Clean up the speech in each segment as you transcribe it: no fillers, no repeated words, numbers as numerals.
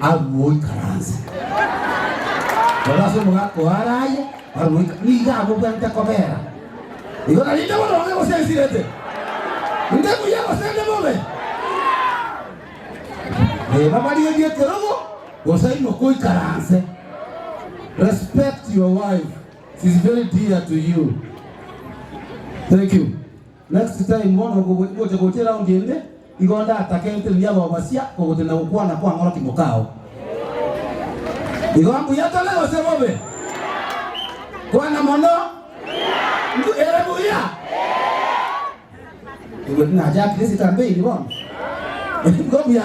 Aruoikaranse. Rora omogaka araye aruoika niga abobwate kobera. Igo narinde boronge gose ensirete. Inde buya gose inde bobe. Reba barierie ekerogo gose imoka oikaranse. Respect your wife. She's very dear to you. Thank you. Next time bono gocha gocha eround ende igo ndatake ntenerie abaobasia kogotenena gokwana kwang'orokia mokao. Igo mbuya tore gose bobe? Kwana mono. Ere buya. Igo tinachakire ase campaign bono. Igo mbuya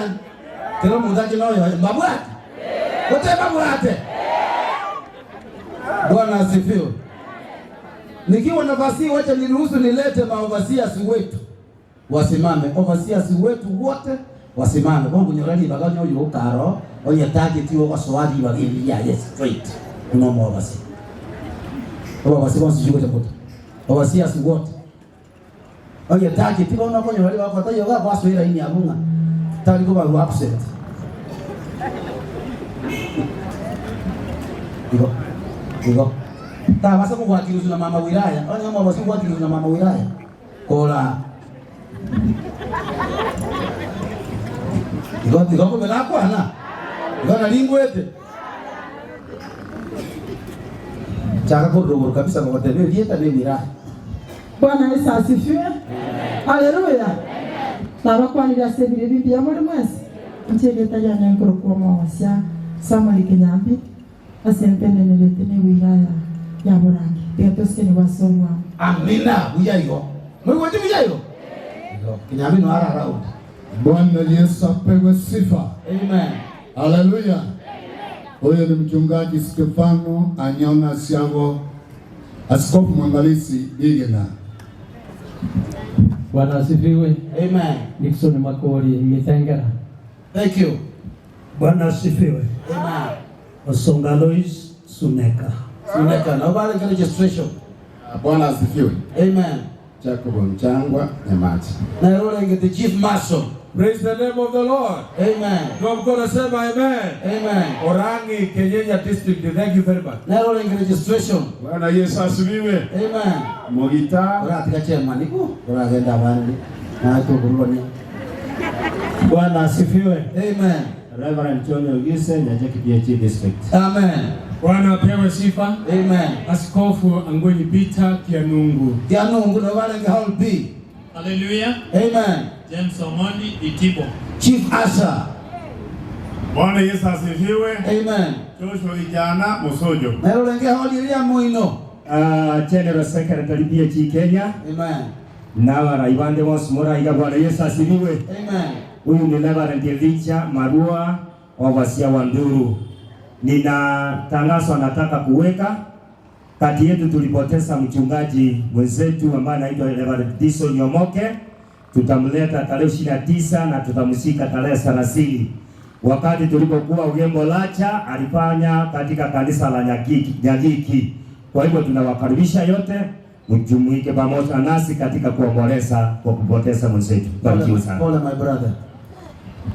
kera omonto ache noyoye mbabwate. Gose mbabwate. Bwana asifiwe. Nikiwa nafasi, wacha niruhusu nilete maoverseers wetu wasimame. Overseers wetu wote wasimame. Bongo nyora ribaga onye oyo okaro onye target ogosoa ribaga eri riaye straight buna omoverseer. Overseer bonsi chigocha gocha. Overseers wote. Onye target bono okonyora ribaga okotaiyo iga gwasoa eraini abwo ng'a tari kobarwa absent. Igo igo tabasa kogwakiruswa na mama wilaya onye omobasi ogwakiruswa na mama wilaya kora igo igo bobe nakwana igo nari ngwete chaka korora igoro kabisa gogoteba erieta na ewilaya. Bwana Yesu asifiwe. Haleluya. Nabakwanire ase ebiro ebi mbuya more mwensi. Inche erieta riane nkorokwa Omogosia Samuel Kenyambi ase ntenenerete ne wilaya ya Borangi. Tiga tosesenigwe ase obwango. Amina buya igo. Moigweti buya igo? Igo Kenyambi no ara around. Bwana Yesu apewe sifa. Amen. Haleluya. Huyo ni mchungaji Stefano Anyona Siago, askofu mwangalizi Igena. Bwana asifiwe. Amen. Nixon Makori Mithengera. Thank you. Bwana asifiwe. Amen. Osonga Lois Suneka. Suneka na obale registration. Bwana asifiwe. Amen. Jacob Mchangwa Nyamachi. Na rolling the chief mason. Praise the name of the Lord. Amen. Tunamshukuru sema amen. Amen. Orangi Kenyenya District. Thank you very much. Na rolling registration. Bwana Yesu asifiwe. Amen. Mogita Oratika chairman iku oragenda abandi na tukurubania. Bwana asifiwe. Amen. Reverend John Ogise, Nyajeki PhD District. Amen. Bwana apewe sifa. Amen. Askofu Angweni Peter Kianungu. Kianungu no bale hall B. Hallelujah. Amen. James Omondi Itibo. Chief Asa. Bwana Yesu asifiwe. Amen. Joshua Ijana Musojo. Na rolling hall iria muino. General Secretary PhD Kenya. Amen. Na baraibande bonsi moraiga Bwana Yesu asifiwe. Amen. Huyu ni Reverend Elijah Marua Overseer wa Nduru. Nina tangazo nataka kuweka. Kati yetu tulipoteza mchungaji mwenzetu ambaye anaitwa Reverend Dison Nyomoke. Tutamleta tarehe 29 na tutamshika tarehe 30. Wakati tulipokuwa Ugembo Lacha alifanya katika kanisa la Nyagiki. Kwa hivyo tunawakaribisha yote mjumuike pamoja nasi katika kuomboleza kwa kupoteza mwenzetu. Barikiwe sana. Pole my brother.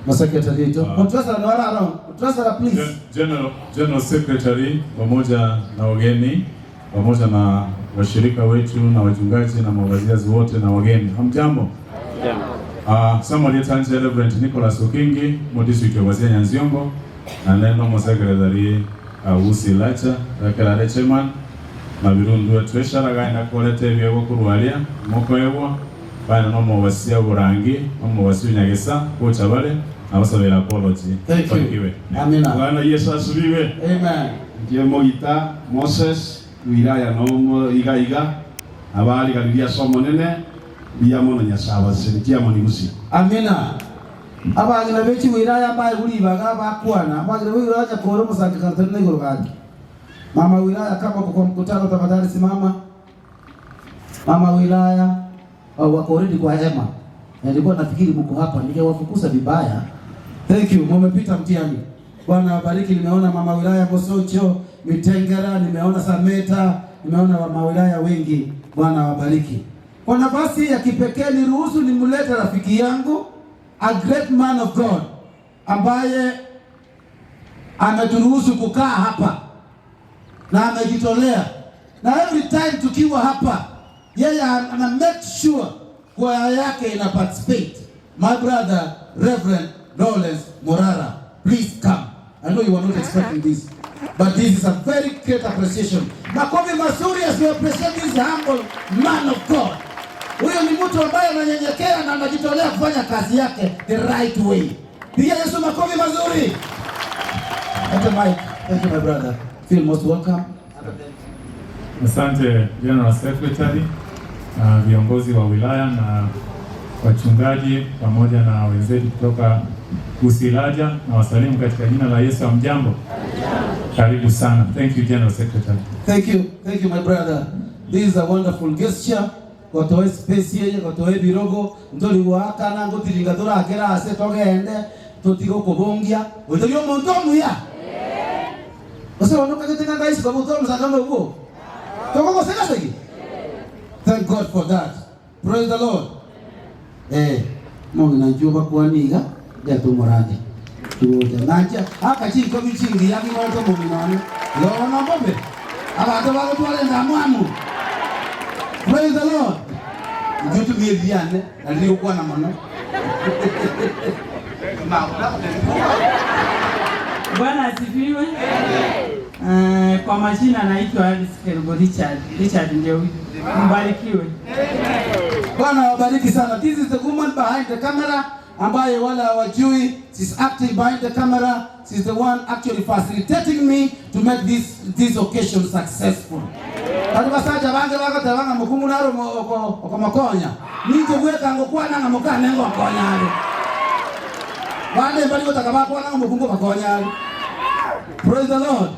Secretary ito. Treasurer no ara around. Treasurer please. General Secretary pamoja na wageni pamoja na washirika wetu na wachungaji na mawaziazi wote na wageni. Hamjambo? Samuel Yetanje Reverend Nicholas Okingi mu district ya Wazia Nyanziongo na neno mo secretary Usi Lacha Rakelare chairman na birundu treasurer gaenda kolete byego kurwaria moko ewa bana no mo wasia burangi no mo wasia nyagesa kocha bale abasabira apology. Thank you. Barikiwe. Amina. Bwana Yesu asifiwe. Amen. Ndiye Mogita Moses wilaya nomo iga iga abali kaliria somo nene biamono nyasaba sentia moni gusi. Amina. Abagina bechi wilaya bae kulibaga bakwana abagina wilaya koro musaki kantene igoro gaki. Mama wilaya kama kwa mkutano tafadhali simama. Mama wilaya wako already kwa hema. Nilikuwa nafikiri mko hapa ningewafukuza vibaya. Thank you, mmepita mtihani. Bwana awabariki. Nimeona mama wilaya Mosocho, Mitengera, nimeona Sameta, nimeona mama wilaya wengi. Bwana awabariki. Kwa nafasi ya kipekee niruhusu nimlete rafiki yangu, a great man of God, ambaye Ameturuhusu kukaa hapa na amejitolea, na every time tukiwa hapa yeye ana make sure kwaya yake ina participate. My brother Reverend Lawrence Morara, please come. I know you were not expecting this, but this is a very great appreciation. Makofi mazuri as we appreciate this humble man of God. Huyo ni mtu ambaye ananyenyekea na anajitolea kufanya kazi yake the right way. Piga Yesu makofi mazuri. Ate mic. Thank you, my brother. Feel most welcome. Asante General Secretary na viongozi wa wilaya na wachungaji pamoja na wenzetu kutoka Usilaja, na wasalimu katika jina la Yesu. Hamjambo? Karibu sana. Thank you, General Secretary. Thank you. Thank you, my brother. This is a wonderful gesture. Gotoe space yenye, gotoe birogo, ntoli wakana ngutiringa turakera ase togende tutigo kubungia. Oitorio omonto omuya. Ose wonoka gete nganga isi kobuto msakamba ugo. Toko sega segi. Thank God for that. Praise the Lord. Mungu najua bakwaniga ya tumurande. Tuoja nacha akachinko bichingi yaki moto muminone. Lona bombe. Abantu bagotware ndamwamu. Praise the Lord. Njutumie viane na nilikuwa na mono. Bwana asifiwe. Kwa majina naitwa Alice Kerubo Richard. Richard ndio huyu. Mbarikiwe. Bwana wabariki sana. This is the woman behind the camera ambaye wala hawajui. She's acting behind the camera. She's the one actually facilitating me to make this occasion successful. Bali basaja bange bakatabanga mukungu naro okomakonya. Ninje bweka ngokwana nga mukane ngokonya ale. Bande bali gotakabakwana nga mukungu bakonya ale. Praise the Lord.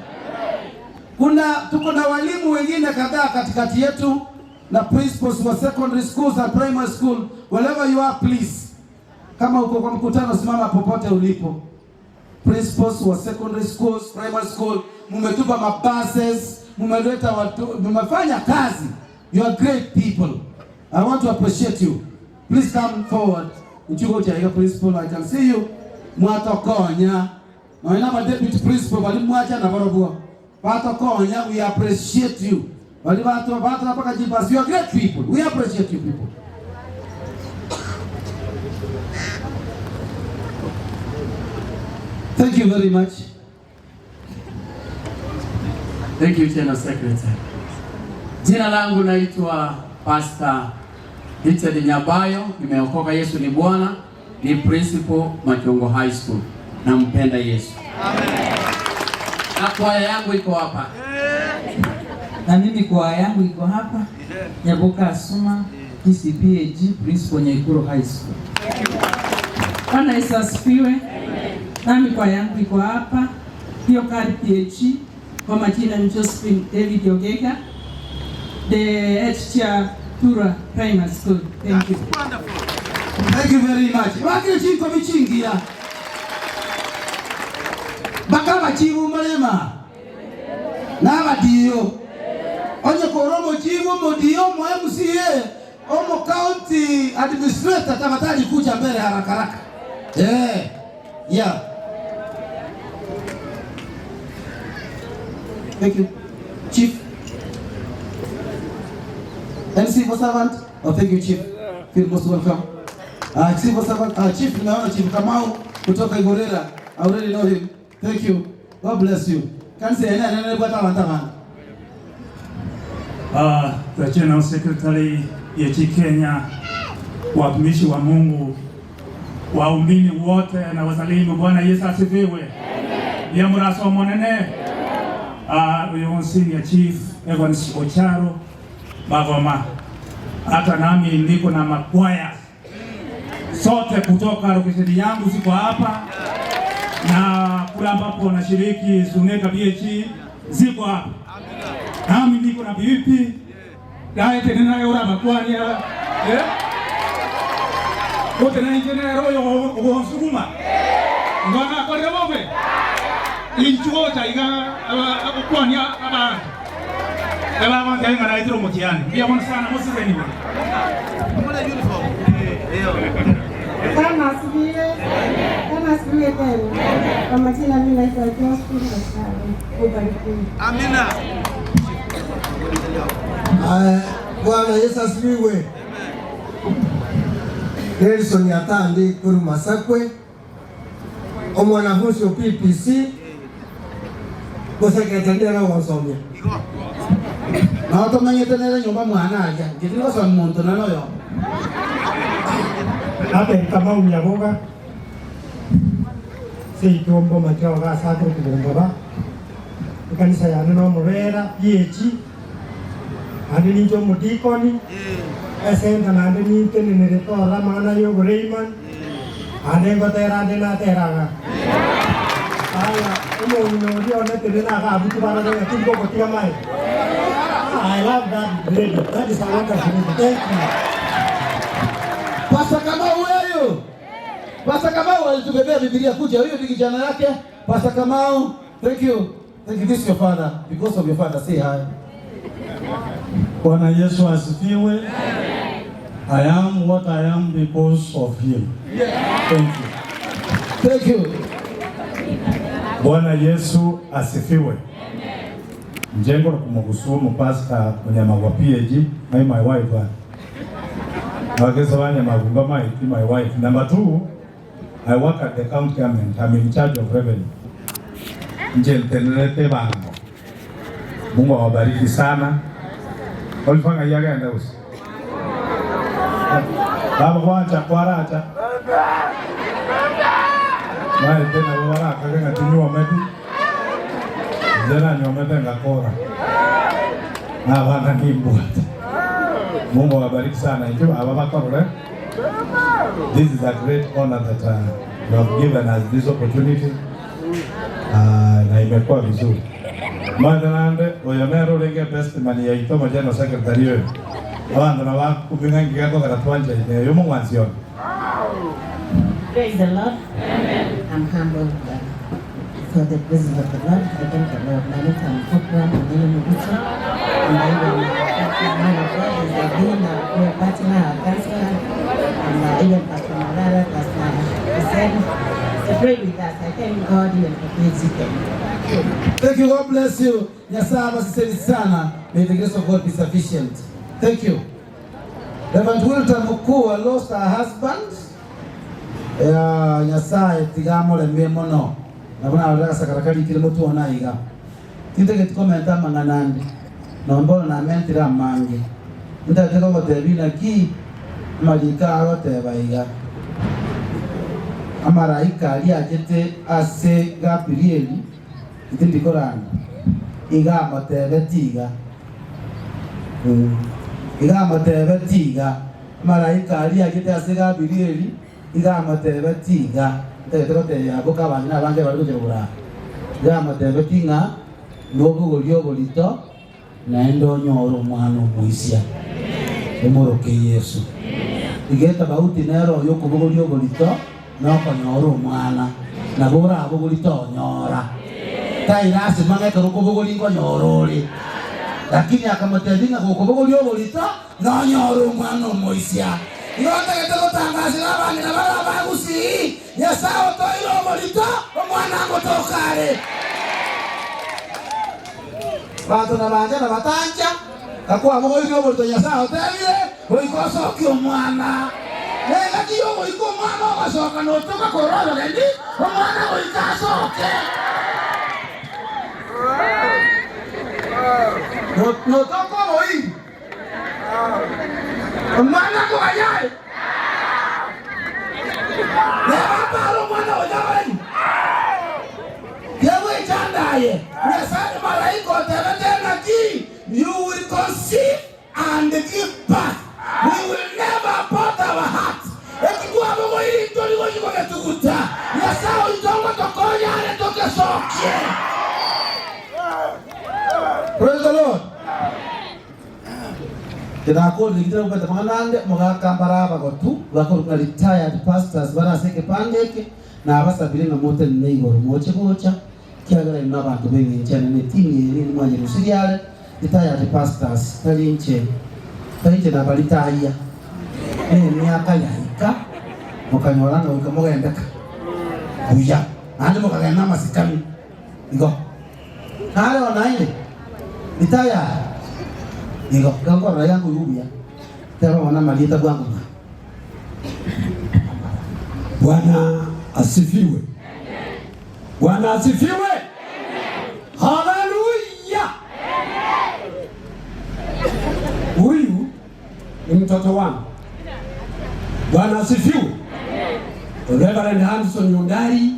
Kuna tuko na walimu wengine kadhaa katikati yetu na principals wa secondary schools and primary school. Wherever you are, please. Kama uko kwa mkutano, simama popote ulipo. Principals wa secondary schools, primary school, mumetupa mabuses, mumeleta watu, mumefanya kazi. You are great people. I want to appreciate you. Please come forward. Nchuko cha your principal, I can see you. Mwatokonya. Na ina deputy principal bali mwacha na barobwa. Watokonya, we appreciate you. Bali watu hapa jibas. You are great people. We appreciate you people. Thank you very much. Thank you, General Secretary. Jina langu naitwa Pastor Richard Nyabayo, nimeokoka, Yesu ni Bwana, ni principal Machongo High School. Nampenda Yesu. Amen. Na kwaya yangu iko hapa. Na mimi kwaya yangu iko hapa. Nyaboka Asuma, TCPAG, principal Nyaikuro High School. Bwana Yesu asifiwe. Nami kwaya yangu iko hapa. Hiyo kari PAG. Kwa majina ni Josephine David Ogega, the head teacher Tura Primary School. Thank you. Thank you very much. Wakili chinko bichingia. Bakaba chibu malema. Nabadiyo. Onye koromo chibu modiyo mo MCA omo county administrator tafadhali kuja mbele haraka haraka. Yeah. Thank you. Chief. MC for servant. Oh, thank you, Chief. Feel most welcome. Chief for servant. Chief, nimeona Chief Kamau kutoka Igorera. I already know him. Thank you. God bless you. Kanisa ene ene bwata wanta. The General Secretary ya Kenya, watumishi wa Mungu, waumini wote na wasalimu. Bwana Yesu asifiwe. Ya muraso monene. Huyo Senior Chief Evans Ocharo Bagoma. Hata nami niko na makwaya sote kutoka lokesheni yangu siko hapa, na kula ambapo nashiriki Suneka BH ziko hapa. Nami niko na BVP dae tena ora makwaya wote na engineer royo ogosukuma ngona kwa robe inchuo chaiga akwanya abantu eba bantu ngana itro mutiani bia bona sana musizeni Bwana asifiwe. Bwana Bwana asifiwe tena. Kwa majina mimi naitwa Josephine Mashauri. Ubarikiwe. Amina. Bwana Yesu asifiwe. Nelson Atandi kuru Masakwe, omwanafunzi wa PPC gusekretari gosomia na tumenyete nere nyumba mwana aria ngithii gosomia muntu na noyo Ate Kamau Nyaboga seitombo machao gasakuru kugomba ikanisa yane no mubera yechi andi ninjo mudikoni esenta nande nintenenere tora mana yogoreiman ande ngotera ande nateraga aya omonino oria onetire nagabutu baraga tingogotiga mai. I love that lady. That is a wonderful lady. Thank you. Pastor Kamau huyu. Pastor Kamau alitubebea Biblia kuja. Huyo ni kijana yake. Pastor Kamau, thank you. Thank you. This is your father. Because of your father, say hi. Bwana Yesu asifiwe. I am what I am because of him. Yeah. Thank you. Thank you. Bwana Yesu asifiwe. Njengo kumugusumu pastor Munyamagwa PAG, my wife. Wakesa Wanyamagwa my wife. Number two, I work at the county government. I'm in charge of revenue. Nje bango. Mungu awabariki sana. Walifanya yaga enda usi. Baba kwacha kwaracha. Mai tena wara kaga tinywa metu. Jana nyomete ngakora. Na bana nimbuata. Mungu awabariki sana. Njoo ababa korore. This is a great honor that you have given us this opportunity. Na imekuwa vizuri. Mwananande oyonero renge best man ya itomo jeno secretary yo. Abantu na bakubinga ngiko karatwanja ine yo mwanzio. Praise the Lord. Amen. I'm humbled for the presence of the Lord. I thank the Lord. My name is Mkopra Maneno Muguso. And I am a man of God is the dean, our partner, our counselor, and even Pastor Marara, Pastor Hussein. So pray with us. I thank God even for this weekend. Thank you. God bless you. Nyasaye abasiseni sana. May the grace of God be sufficient. Thank you. Reverend Wilton Mukua lost her husband. Nyasaye tigamuremie muno. Nabona arasakarakari kile mutu onaiga. Tindege tukomenta manganandi. Nombona na mentira mangi. Ndateka gotebina ki malika agoteba iga. Amaraika ali ajete ase Gabrieli itindi korana. Iga motebe tiga. Iga motebe tiga. Amaraika ali ajete ase Gabrieli iga motebe tiga. Ndateka yabo kabana abange bari kujura. Iga motebe tinga nobugorio bolito naendo nyoro mwana muisia. Emoroke Yesu. Igeta bauti nero yokubugorio bolito nokonyora omwana nabo orabogori tonyora tairasi mang'ekero okobogori nkonyora ore lakini akamotebia ng'a gokobogori oborito nonyora omwana omoisia igo ntagete gotangasira abang'ina bara abagusii Nyasaye otoire oborito omwana agotoka are banto na banja na batanja kakwabogori oborito Nyasaye otebire goika osokia omwana. Nega kiyo goika omwana ogasoka notoka korora gendi omwana goika asoke. Notoka boi. Omwana kogayae. Neba paro omwana ojabai. Yewe chandaye. Nyasaye malaika otebe tena ki you will conceive and give birth. We will never put our heart. Ekikuwa bogo ili ntoli goji kwa tukuta. Nyasaye uitongo tokonya ale toke sokie. Praise the Lord. Tinakoli nikitaka kupata mwanande mugaka baraba gotu bako na retired pastors baraseke pandeke na abasabire na mote neigoro moche gocha kiagara ina bantu bengi nchane ne timu yeri ni mwanye rusiriale retired pastors talinche talinche na balitaya ne miaka yaika mukanyorana ukamugendeka Buya naende mokagenda amasikani igo nare onaine bitaya igo gangora yangu yubuya tera wana malieta bwangu. Bwana asifiwe. Bwana asifiwe. Haleluya. Huyu ni mtoto wangu. Bwana asifiwe. Reverend Hanson Yundari,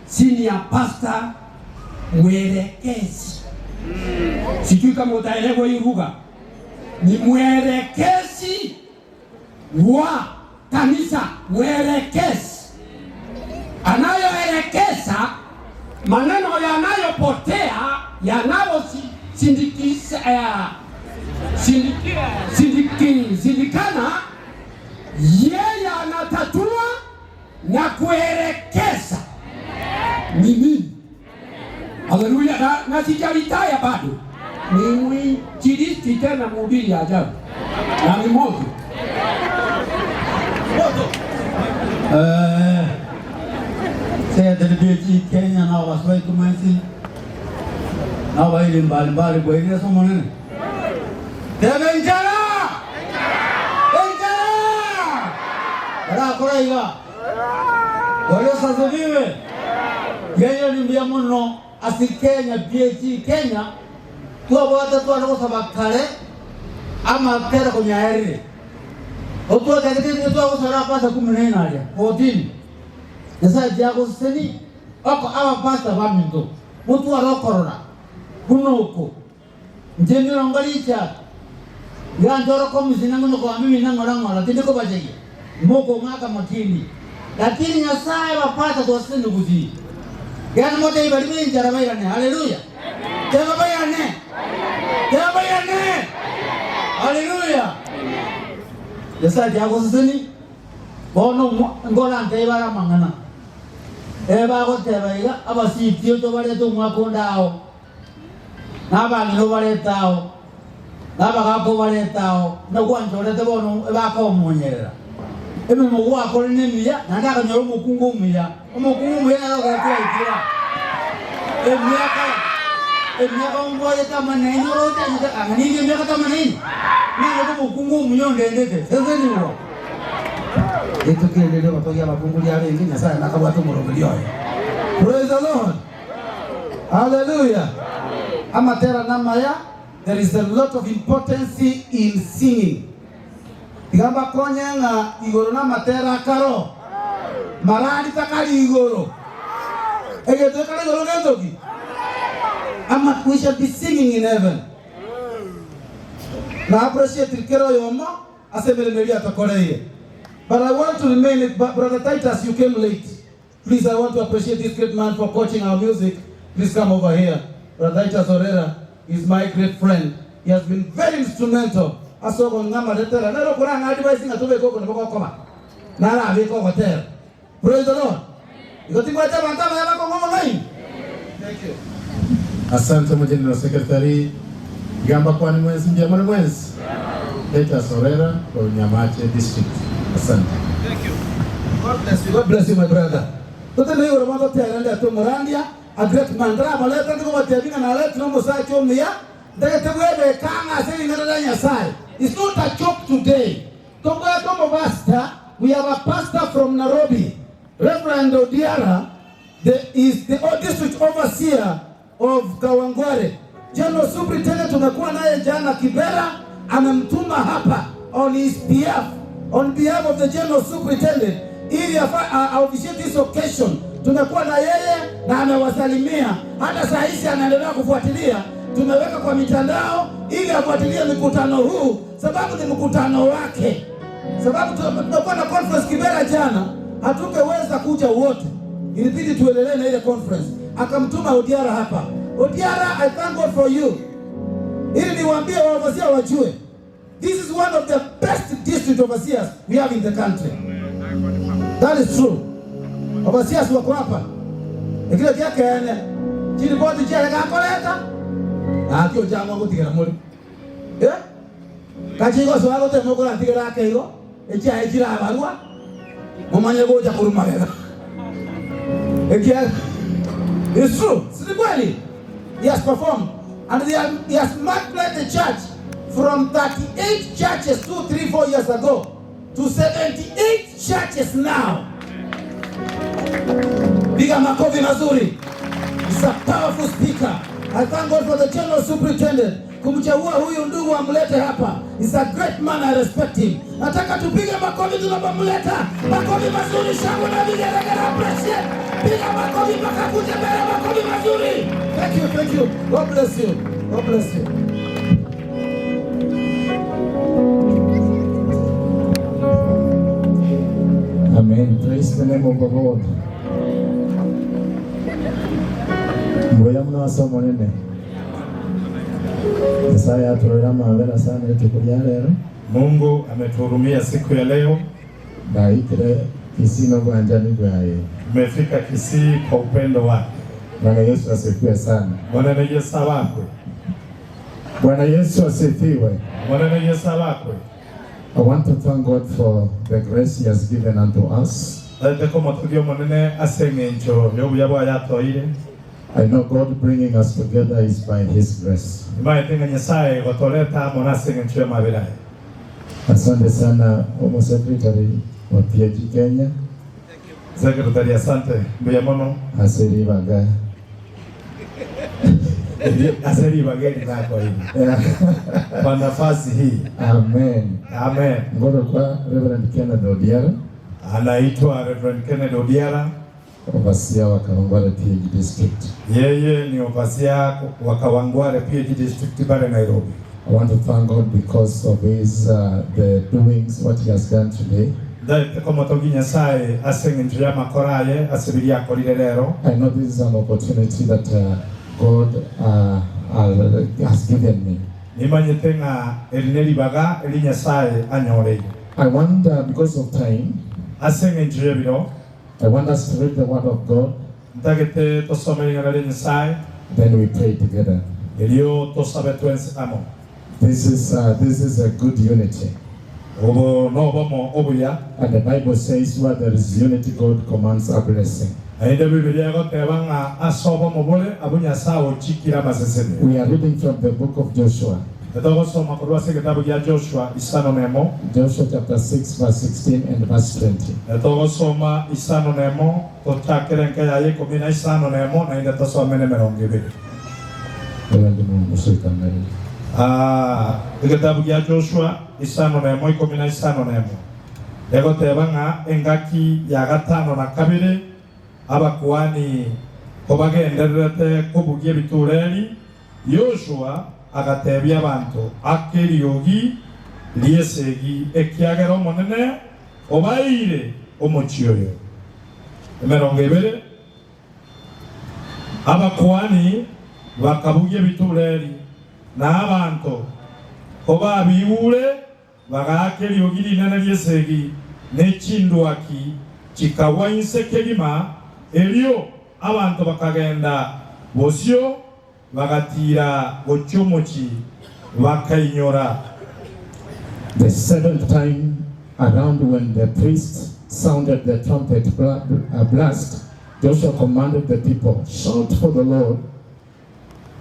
senior pastor mwelekezi. Sijui kama utaelewa hii lugha. Ni mwelekezi wa kanisa, mwelekezi anayoelekeza maneno yanayopotea yanayosindikana, yeye anatatua na kuelekeza ni nini. Haleluya. Na sijalitaya bado, ni mwinjilisti tena mhubiri ajabu na ni moto. Saya dari Kenya na waswai tumaisi na waili mbalimbali kwa ile somo nene. Tena injara! Injara! Bara koraiga. Wale sasa viwe. Yeye ni mbia muno asi Kenya BG Kenya tuwa wata tuwa nako sabakare ama tera kunyaeri. Otua kadiri tuwa kusara pasa 14 alia 14. Nasa jago seni oko awa pasta baminto mutu aro corona kunoko njeni rongalicha ya ndoro komisi nango ko amimi nango nango lakini ko bajeje moko ngaka makini lakini nyasaye wapata to seni kuzi yani mote ibali minjara bairane. Haleluya. Tena bairane. Tena bairane. Haleluya. Nasa jago seni bono ngola ntebara mangana eba goteba iga abasitio tobarete omwakondao nabang'ina baretao nabagako baretao nagwanchorete bono ebakomonyerera emimo gwakore nemiya naende akanyora omokungu omuya omokungu omuya naro gotwaikira emiaka emiaka ombwarete amanene orote ang'aninge emiaka tamanene nagete omokungu omuya ondendete sesenigo etukirire batogia bafungulia rengi Nyasaye nakabwata omorobori oyo. Praise the Lord. Hallelujah. Amatera namaya, there is a lot of importance in singing. Igamba konyenga igoro na matera karo marani takari igoro egeto kari igoro gendoki ama we shall be singing in heaven. Na appreciate kero yomo asemere melia tokoreye. But I want to remain, Brother Titus, you came late. Please, I want to appreciate this great man for coaching our music. Please come over here. Brother Titus Orera is my great friend. He has been very instrumental. Praise the Lord. Thank you. Asante General Secretary. Gamba kwani mwenzi mjamani mwenzi. Titus Orera from Nyamache District. Asante. Thank you. God bless you. God bless you, my brother. Tote leo romato tiaranda to Morandia, a great man. Drama leta ndiko matiabina na leta no musacho omia. Ndege tebwebe kanga seri ngara Nyasaye. It's not a joke today. Tongo tomo pastor, we have a pastor from Nairobi. Reverend Odiara, is the district overseer of Kawangware. General Superintendent tumekuwa naye jana Kibera, amemtuma hapa on his behalf. On behalf of the General Superintendent, ili officiate this occasion. Tumekuwa na yeye na amewasalimia. Hata saa hizi anaendelea kufuatilia. Tumeweka kwa mitandao ili afuatilie mkutano huu, sababu ni mkutano wake. Sababu tumekuwa na conference Kibera jana, hatungeweza kuja wote. Ilibidi tuendelee na ile conference. Akamtuma Odiara hapa. Odiara, I thank God for you. Ili niwaambie waovasia wajue. This is one of the best district overseers we have in the country. That is true. Overseers wako hapa. Ekile kia kene. Chini bodi chia kakoleta. Na kio jango gutigera muri. Eh? Kachigo swalo te moko rantigera keigo. Echia echira barua. Mumanye goja kurumagera. It's true. Si kweli? He has performed. And he has multiplied the church from 38 churches 2, 3, 4 years ago to 78 churches now. Piga makofi mazuri. He's a powerful speaker. I thank God for the general superintendent kumchagua huyu ndugu amlete hapa. He's a great man, I respect him. Nataka tupige makofi tunapomleta. Makofi mazuri, shangwe na vigelegele, appreciate. Piga makofi mpaka kuje mbele, makofi mazuri. Thank you, thank you. God bless you. God bless you. Amen. Praise the name of the Lord. Mbuya muno ase Omonene. Nyasaye atũrĩra mawĩra sana ituku rĩa lero. Mungu ametuhurumia siku ya leo. Ndaikire Kisii na bwanjani bwaye. Tumefika Kisii kwa upendo wake. Bwana Yesu asifiwe sana. Bwana Yesu awakwe. Bwana Yesu asifiwe. Bwana Yesu awakwe. I want to thank God for the grace he has given unto us. I know God bringing us together is by his grace. Asante sana Homo Secretary wa PAG Kenya. Secretary, asante. Mbuya mono. Aseri baga. Aseri bageni nako hivi. Kwa nafasi hii. Amen. Amen. Ngono kwa Reverend Kenneth Odiara. Anaitwa Reverend Kenneth Odiara. Overseer wa Kawangware PAG District. Yeye ni overseer wa Kawangware PAG District pale Nairobi. I want to thank God because of his the doings, what he has done today. I know this is an opportunity that God has given me. I want, because of time, I want us to read the word of God. Then we pray together. This is a good unity. And the Bible says where there is unity, God commands a blessing. We are reading from the book of Joshua. Joshua chapter 6, verse 16 and verse 20. Joshua 5:15 egoteba engaki ya gatano na kabiri abakuani kobagendererete kubugia bitureri Yoshua agatebia abantu akeriogi liesegi ekiagera omonene obaire omochi oyo 20 abakuani bakabugia bitureri na abantu obabiure bagakeriogi rinene liesegi nechindwaki chikawa insekegima elio abantu bakagenda bosio bagatira gochomochi bakainyora. The seventh time around, when the priest sounded the trumpet blast, Joshua commanded the people, shout, for the Lord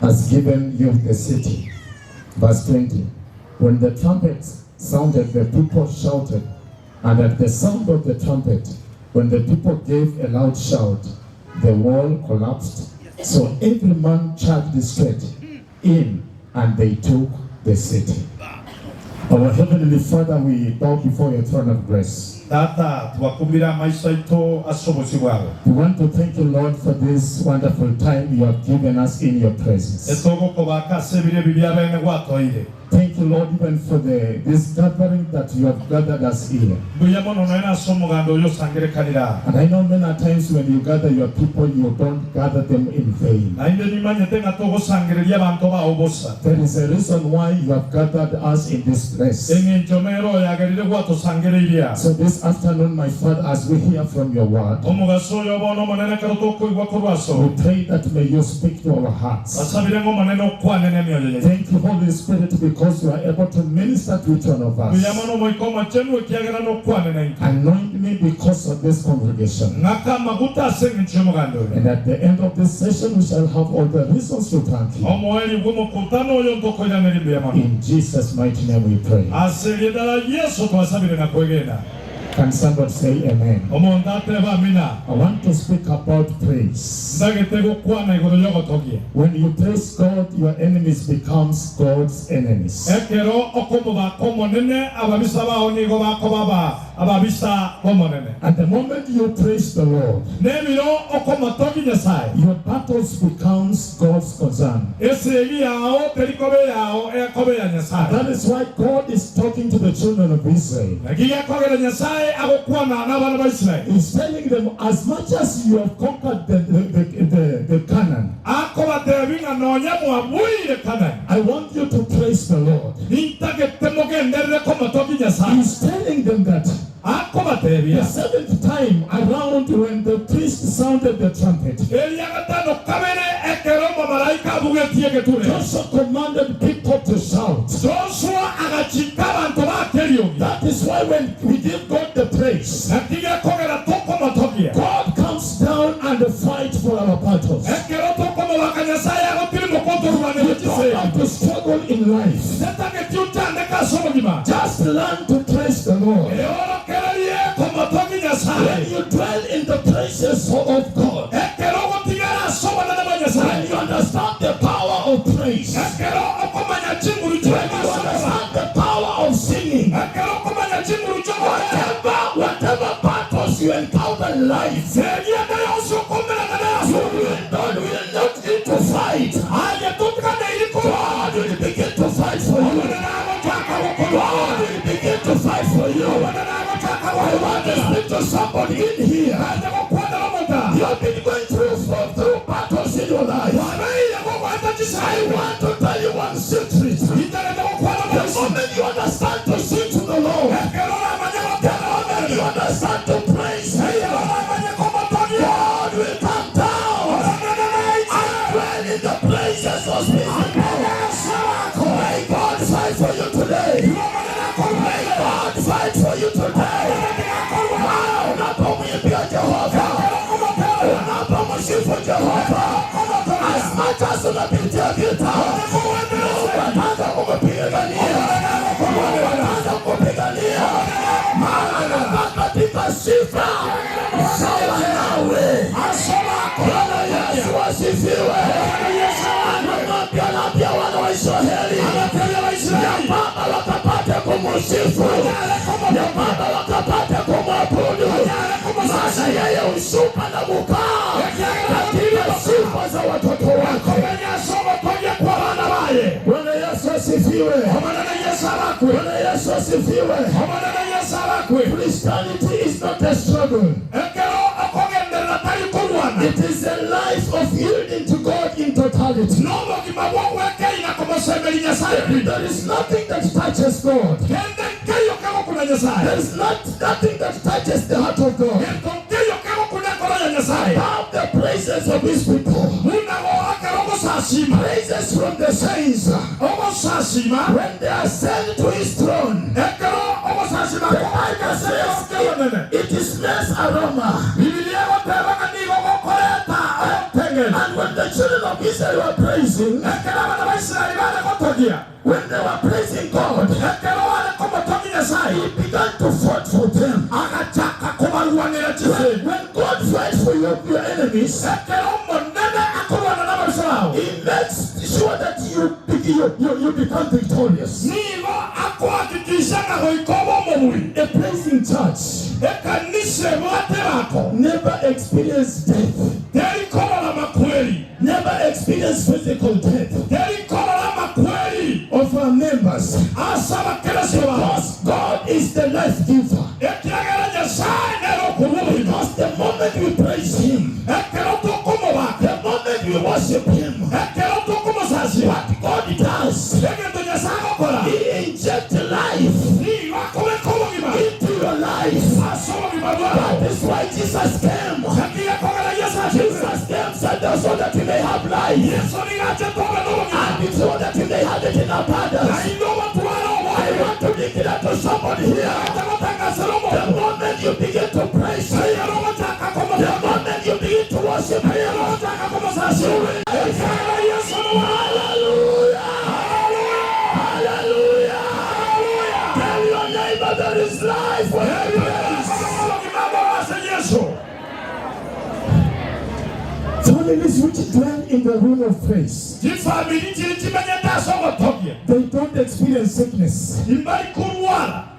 has given you the city. Verse 20. When the trumpets sounded, the people shouted, and at the sound of the trumpet, when the people gave a loud shout, the wall collapsed. So every man charged straight in, and they took the city. Our Heavenly Father, we bow before your throne of grace. We want to thank you, Lord, for this wonderful time you have given us in your presence. Thank you, Lord, even for this gathering that you have gathered us here. And I know many times when you gather your people, you don't gather them in vain. There is a reason why you have gathered us in this place. So this afternoon, my Father, as we hear from your word, we pray that may you speak to our hearts. Thank you, Holy Spirit, because because you are able to minister to each one of us. Anoint me because of this congregation. And at the end of this session, we shall have all the reasons to thank you. In Jesus' mighty name we pray. Can somebody say amen? I want to speak about praise. When you praise God, your enemies becomes God's enemies. At the moment you praise the Lord, your battles becomes God's concern. That is why God is talking to the children of Israel. He's telling them, as much as you have conquered the Canaan, I want you to praise the Lord. He's telling them that the seventh time around, when the priest sounded the trumpet, Joshua commanded people to shout. That is why when we give God the praise, God comes down and fights for our battles. You don't have to struggle in life. Just learn to praise the Lord. When you dwell in the praises of God, when you understand the power of praise, when you understand the power of singing, whatever battles you encounter in life, you will not need to fight. God will begin to fight for you. God will begin to fight for you. I want to speak to somebody in here. You have been going through battles in your life. I want to tell you one secret. The moment you understand to sing to the Lord, the moment you understand to praise Him, God will come down and dwell in the places of His people. May God fight for you today. May God fight for you today. Unapomwimbia Jehova, unapomsifu Jehova, as much as unapitia vita, Mungu ataanza kukupigania. Mungu ataanza kukupigania. Maana katika sifa sawa nawe. Bwana Yesu asifiwe. Anamwambia wana wa Israeli ya kwamba wakapate kumsifu, ya kwamba wakapate kumwabudu, maana yeye hushuka na kukaa katika sifa za watoto wake. Bwana Yesu asifiwe. Bwana Yesu asifiwe. Christianity is not a struggle. It is a life of yielding to God in totality. There is nothing that touches God. There is nothing that touches the heart of God above the praises of His people. Praises from the saints. When they ascend to His throne, the Bible says it is less aroma. And when the children of Israel were praising, when they were praising God, He began to fight for them. When God fights for your enemies, He makes sure that you become victorious. A praising church never experienced death. Never experienced physical death of our members. Because God is the life giver. Because the moment we praise Him, the moment we worship Him, what God does, He injects life into your life. That is why Jesus came. Jesus came so that you may have life, and so that you may have it in abundance. to declare to somebody here, the moment you begin to praise Him, the moment you begin to worship Him, you will. Hallelujah! Hallelujah! Tell your neighbor there is life when you praise. Families which dwell in the room of praise, they don't experience sickness.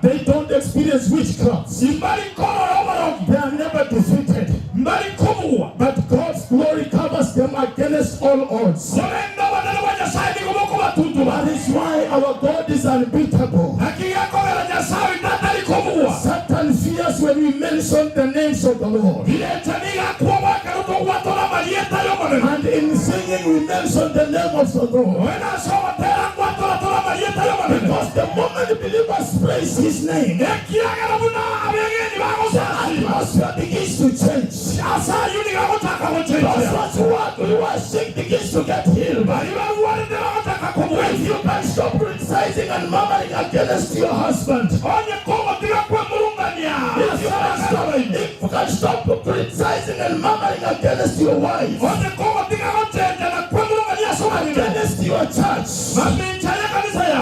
They don't experience witchcraft. They are never defeated. But God's glory covers them against all odds. That is why our God is unbeatable. Satan fears when we mention the names of the Lord. And in singing we mention the name of the Lord. Because the moment believers praise His name, the atmosphere begins to change. Those who are sick begins to get healed. If you can stop criticizing and murmuring against your husband, if you can stop criticizing and murmuring against your wife, against your church,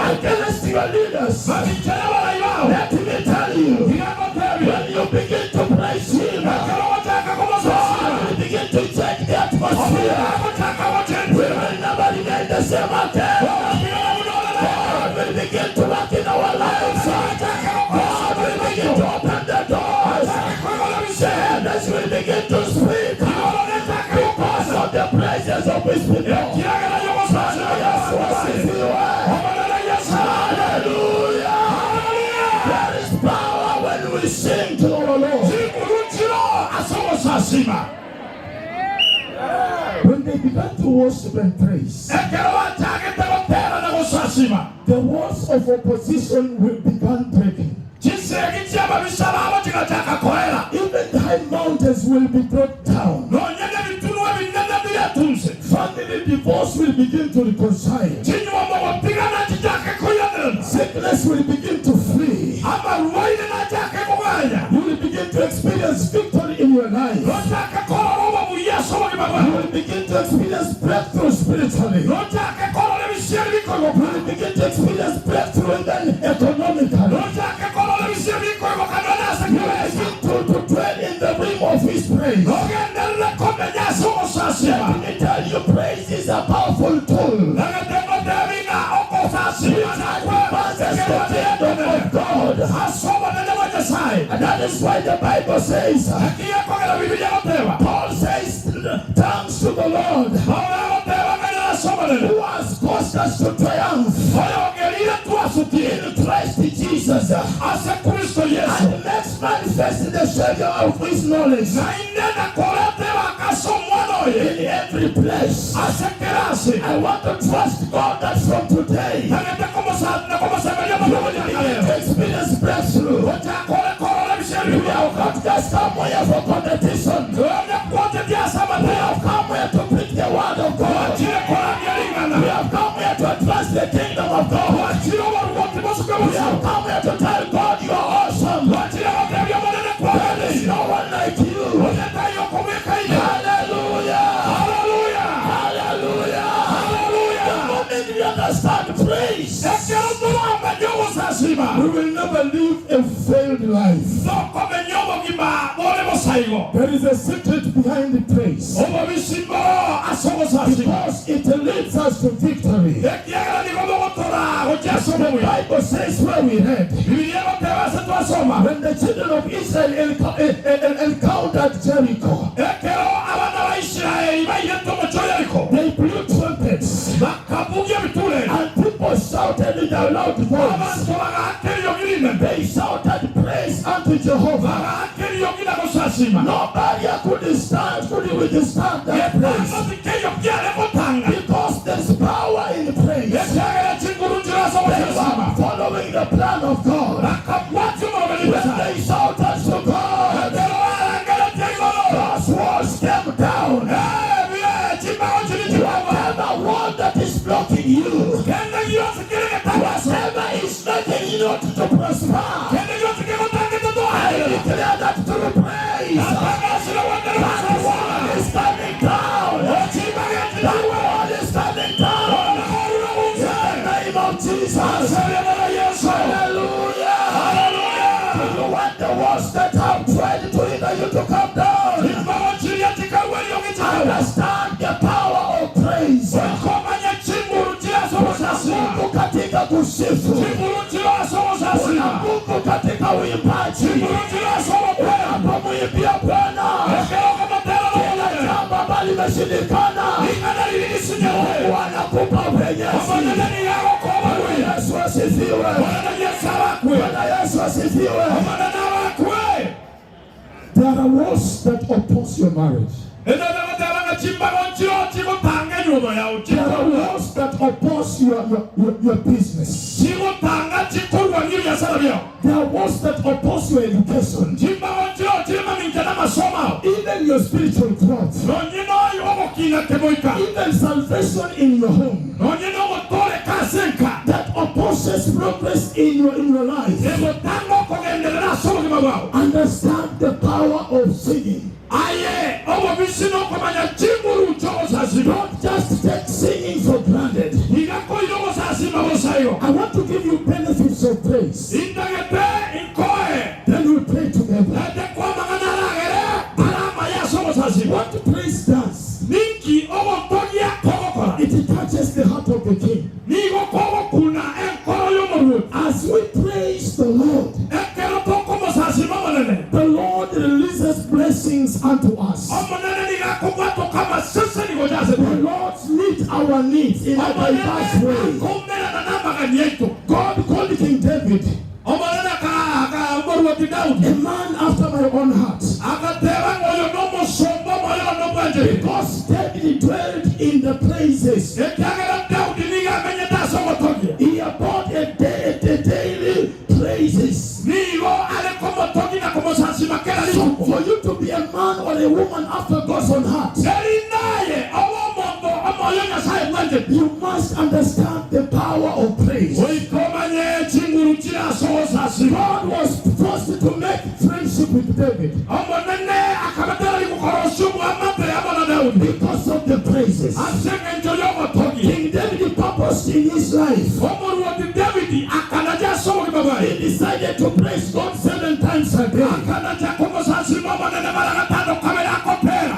against your leaders, let me tell you, when you begin to praise Him, God will begin to change the atmosphere. We will never remain the same again. God will begin to work in our lives. God will begin to open the doors. The heavens will begin to speak because of the presence of His people. Hallelujah. There is power when we sing to our Lord. When they began to worship and praise, the walls of opposition will begin breaking. Even high mountains will be brought down. Family divorce will begin to reconcile. Sickness will begin to flee. You will begin to experience victory in your life. You will begin to experience breakthrough spiritually. You will begin to experience breakthrough and then economically. You will begin to dwell in the realm of His praise. Let me tell you, praise is a powerful tool which advances the kingdom of God. And that is why the Bible says, Paul says, thanks to the Lord who has caused us to triumph in Christ Jesus, and makes manifest the Savior of His knowledge in every place. I want to trust God that from today you will begin to experience breakthrough. We have not just come here for competition. We have come here to preach the word of God. We have come here to advance the kingdom of God. We have come here to tell God you are awesome. There is no one like you. Hallelujah. Hallelujah. Hallelujah. The moment we understand praise, we will never live a failed life. There is a secret behind the praise, because it leads us to victory. The Bible says where we read, when the children of Israel encountered Jericho, they blew trumpets, and people shouted in a loud voice. They shouted praise unto Jehovah. Nobody could stand, could withstand that praise, because there's power in praise. They were following the plan of God. When they shouted to God, God's walls came down. Whatever wall that is blocking you, whatever is making you not to Jesus. Hallelujah. Hallelujah. Do you want the ones that have tried to hinder you to come down? Understand the power of praise. Kuna nguvu katika kusifu. Kuna nguvu katika uimbaji. Unapomwimbia Bwana, kila jambo ambalo limeshindikana, Mungu anakupa upenyezi. Bwana Yesu asifiwe. Bwana Yesu asifiwe. There are walls that oppose your marriage. There are walls that oppose your business. There are walls that oppose your education. Even your spiritual growth. Even salvation in your home. That opposes progress in your life. Understand the power of singing. Don't just take singing for granted. I want to give you benefits of praise. Then we pray together. What praise does, it touches the heart of the king. As we praise the Lord, the Lord releases blessings unto us. The Lord meets our needs in a diverse way. God called King David a man after my own heart, because David dwelt in the praises. He abode a daily praises. So for you to be a man or a woman after God's own heart, you must understand the power of praise. God was forced to make friendship with David because of the praises. King David purposed in his life. He decided to praise God 7 times a day.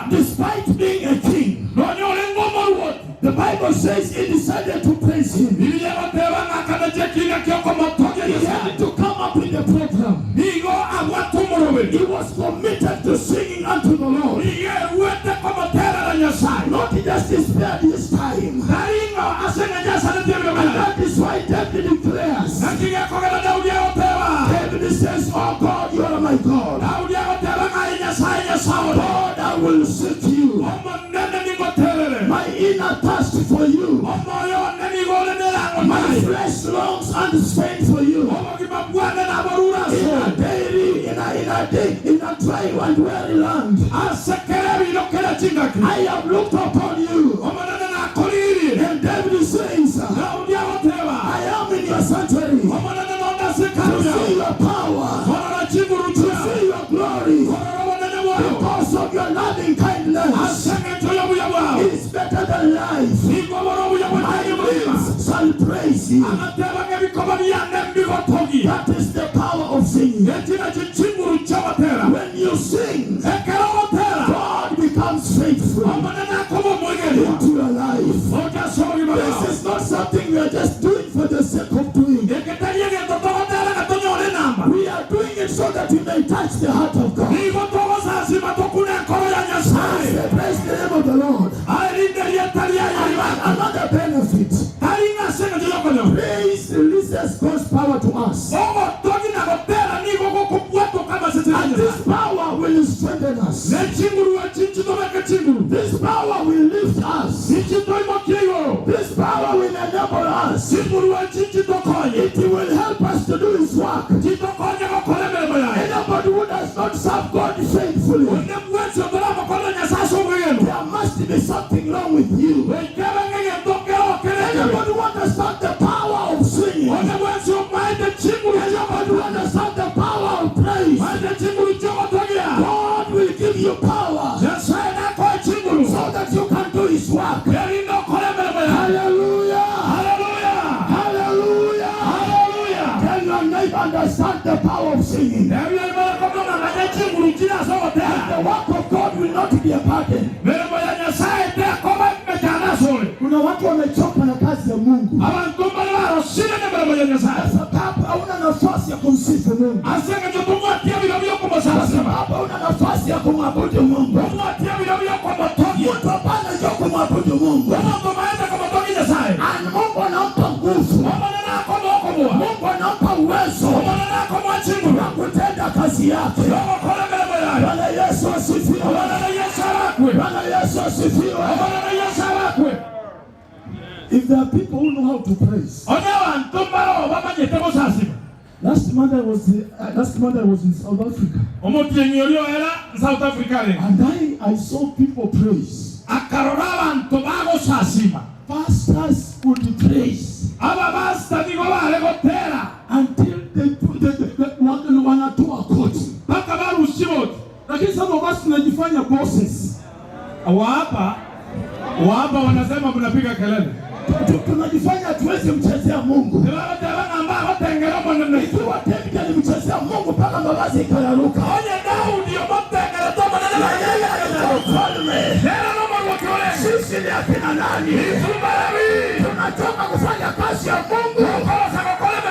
Despite being a king, the Bible says he decided to praise him. He had to come up with a program. He was committed to singing unto the Lord. Not just spared his time. And that is why David declares. David says, oh God, you are my God. God, I will seek you. My inner thirst for you. My flesh longs and faints for you. In a daily, in a day, in a dry and weary land, I have looked upon you. And David says, I am in your sanctuary to see your power, to see your glory, because of your loving kindness. It's better than life. My lips shall praise you. That is the power of singing. When you sing, God becomes faithful into your life. This is not something we are just doing for the sake of doing. We are doing it so that we may touch the heart of God. Praise the name of the Lord. Another benefit. Praise releases God's power to us. And this power will strengthen us. This power will lift us. This power will enable us. It will help us to do His work. Anybody who does not serve God faithfully, there must be something wrong with you. Anybody who understands the power of singing, anybody who understands the power of praise, God will give you power so that you can do His work. Hallelujah. Hallelujah. Hallelujah. power of singing. And the work of God will not be a burden. Kuna watu wamechoka na kazi ya Mungu kwa sababu hauna nafasi ya kumsifu Mungu, kwa sababu hauna nafasi ya kumwabudu Mungu. Mtu ambaye anajua kumwabudu Mungu, Mungu anampa nguvu, Mungu anampa uwezo wa kutenda kazi yake. Bwana Yesu asifiwe! Bwana Yesu asifiwe! If there are people who know how to praise. Last month I was in South Africa. And I saw people praise. Pastors would praise until they wanatoa koti. Lakini some of us tunajifanya bosses. Waapa wanasema mnapiga kelele. Tunajifanya hatuwezi mchezea Mungu. Ikiwa David alimchezea Mungu mpaka mavazi ikararuka. Na yeye alikuwa mfalme. Sisi ni akina nani? Tunatoka kufanya kazi ya Mungu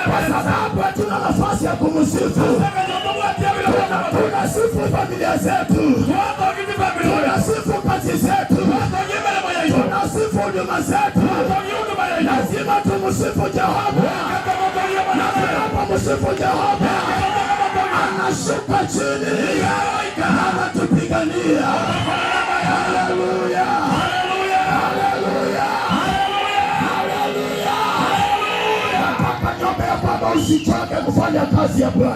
kwa sababu hatuna nafasi ya kumsifu. Tunasifu familia zetu, tunasifu kazi zetu, tunasifu huduma zetu. Lazima tumsifu Jehova. Na tunapomsifu Jehova anashuka chini na anatupigania. Haleluya, haleluya, haleluya. Nataka niombe ya kwamba usichoke kufanya kazi ya Bwana.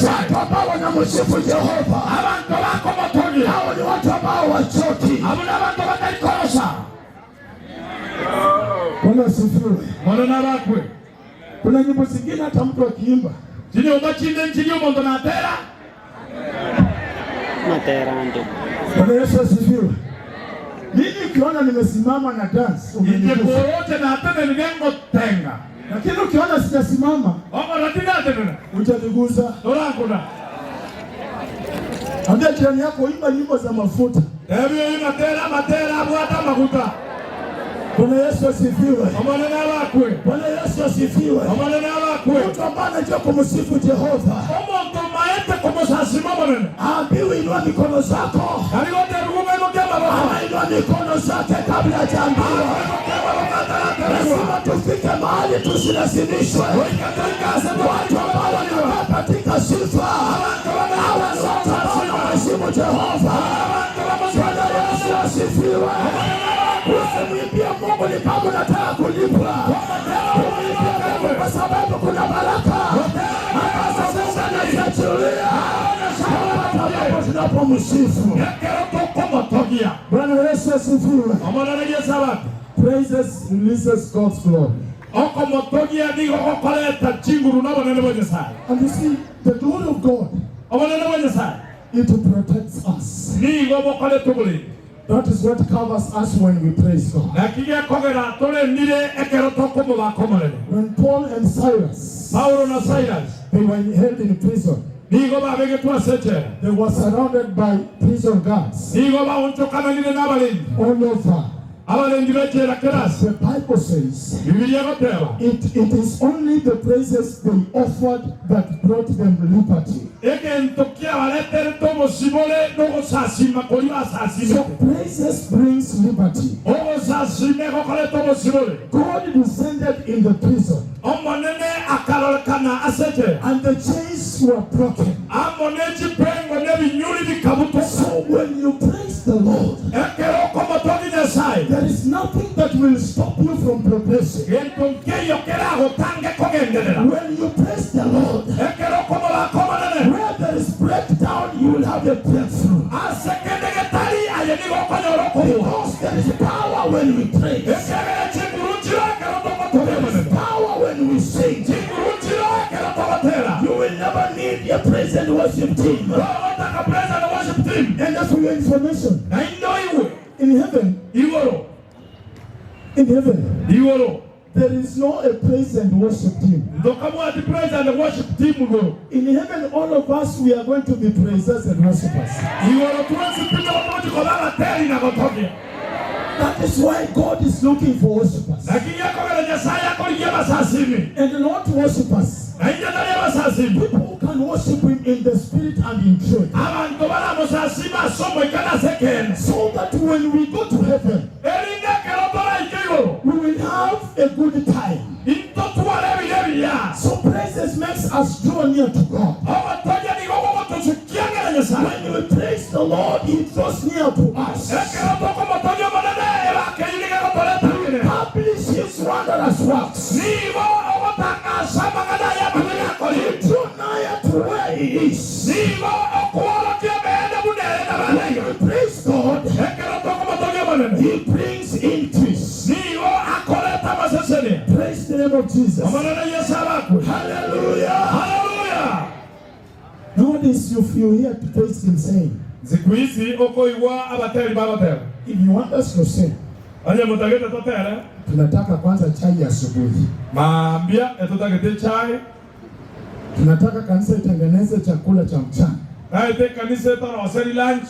Watu ambao wanamsifu Jehova, hao ni watu ambao wachoki. Bwana asifiwe. Kuna nyimbo zingine hata mtu akiimba Bwana Yesu asifiwe. Mimi ukiona nimesimama na dance umenigusa, lakini ukiona sijasimama hujanigusa. Ambia jirani yako, imba nyimbo za mafuta. Bwana Yesu asifiwe. Bwana Yesu asifiwe. Mtu ambaye anajua kumsifu Jehova haambiwi inua mikono zako, anainua mikono zake kabla hajaambiwa. Lazima tufike mahali tusilazimishwe. Watu ambao wanakaa katika sifa, hawa ni watu ambao wanamheshimu Jehova. Bwana Yesu asifiwe. Usimwimbie Mungu ni kama unataka kulipwa. Umwimbie Mungu kwa sababu kuna baraka ambazo Mungu anaziachilia wakati ambapo tunapomsifu. Bwana Yesu asifiwe. Praises releases God's glory. And you see, the glory of God, it protects us. That is what covers us when we praise God. When Paul and Silas, they were held in prison, they were surrounded by prison guards all over. The Bible says it is only the praises they offered that brought them liberty. So praises brings liberty. God descended in the prison, and the chains were broken. So when you praise the Lord, there is nothing that will stop you from progressing. When you praise the Lord, where there is breakdown, you will have a breakthrough. Because there is power when we praise. There is power when we sing. You will never need a praise and worship team. And that's for your information. In heaven, in heaven, There is no a praise and worship team. Ndokabwati praise and worship team go. In heaven, all of us, we are going to be praisers and worshipers. Igoro twensi tugokoba abateri na gotogia. That is why God is looking for worshipers. Lakini yakogera Nyasaye akorigia abasasimi. And not worshipers. Na inje tari abasasimi. People who can worship Him in the spirit and in truth. Abantu baramusasima somo ikana sekene. So that when we go to heaven, Eringa kero toraike igoro. we will have a good time. Intotware bire biya. So praises makes us draw near to God. Ogotogia nigo gogotosukiangera Nyasaye. When we praise the Lord, He draws near to us. Ekero tokomotogia omonene ebakeyiriga gotoreta bire. Publish His wondrous works. Nigo ogotangasa amang'ana aya amanene akori. He drew nigher to where He is. Nigo okworokia bene bunere na When banaiga. we praise God, Ekero tokomotogia omonene. He brings increase. Nigo akoreta amasesenia. Praise the name of Jesus. Omonene Yesu abakwe. Hallelujah. Hallelujah. Nowadays, if you hear to praise Him saying, Siku hizi okoigwa abateri babatera. if you want us to sing, Onye mutagete totere. tunataka kwanza chai asubuhi. Maambia etutagete chai. Tunataka kanisa itengeneze chakula cha mchana. Naete kanisa etoroseri lunch